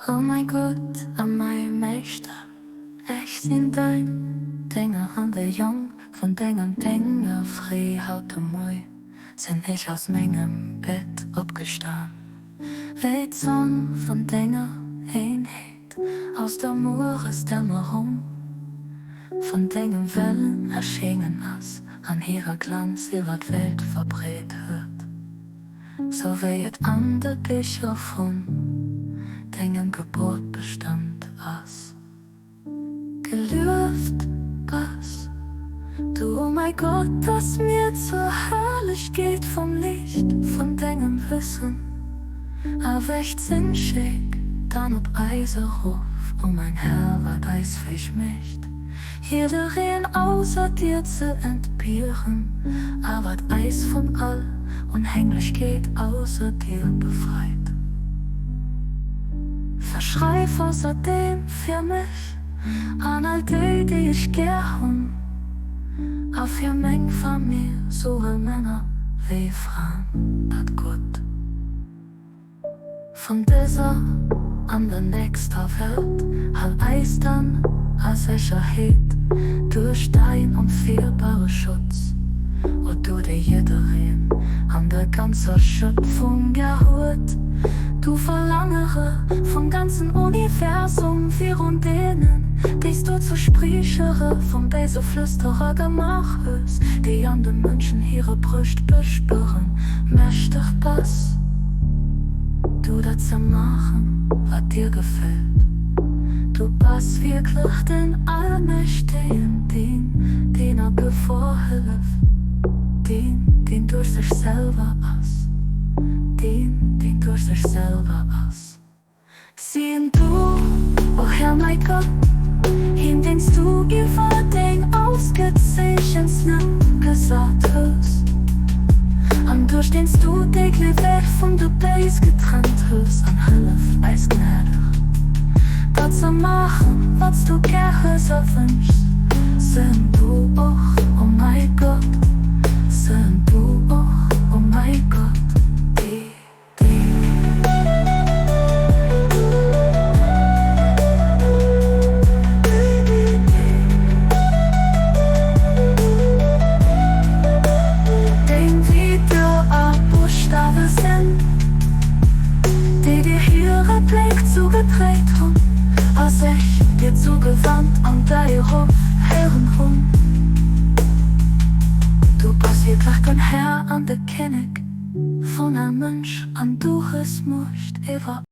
O mäi Gott a mäi Meeschter, ech sinn däin Dénger an de Jong vun dengem Dénger. Fréi haut de Moie sinn ech aus mengem Bett opgestan, wéi d'Sonn vun denger Eenheet aus der Mueresdämmerung vun dengem Wëllen erschéngen ass an hire Glanz iwwer d'Welt verbreet huet. Sou wéi et an de Bicher vun dengem Gebot bestëmmt ass. Gelueft bass du, o mäi Gott, dass mir zur Herrlechkeet vum Liicht vun dengem Wëssen erwächt sinn. Schéck dann op eis erof, o mäin Här, wat eis fäeg mécht, Jiddereen ausser dir ze entbieren, a wat eis vun all Unhänglechkeet ausser dir befreit. Verschreif ausserdeem fir mech an all déi, déi ech gär hunn, a fir meng Famill, souwuel Männer wéi Fraen, dat Gutt. Vun dëser an der nächster Welt hal eis dann a Sécherheet duerch däin onfeelbare Schutz, o du, dee jiddereen an der ganzer Schëpfung gär huet, du Verlangere vum ganzen Universum, virun deenen, déi s du zu Spriechere vum béise Flüsterer gemaach hues, déi an de Mënschen hire Brëscht beschwören, Mächteg bass du dat ze maachen, wat dir gefält. Du bass wierklech den Allmächtegen, deen, deen a Gefor hëlleft, deen, deen duerch sech selwer ass, deen, deen duerch sech selwer ass. Sinn du, o Här mäi Gott, hien, deen s du iwwer deng ausgezeechent Numm gesat hues, an duerch deen s du déi Gleeweg vun de Béis getrennt hues, an hëllef äis gnädeg, dat ze maachen, wat s du gär hues a wënschs. Sinn du och, o mäi Gott, sinn du och, o mäi Gott, déi. Deng Wierder a Buschtawe sinn déi dir hire Bléck zugedréit hunn a sech dir zugewannt an däi Ruff héieren hunn. Du bass wierklech den Här an de Kinnek. Vun all Mënsch an du hues Muecht iwwer.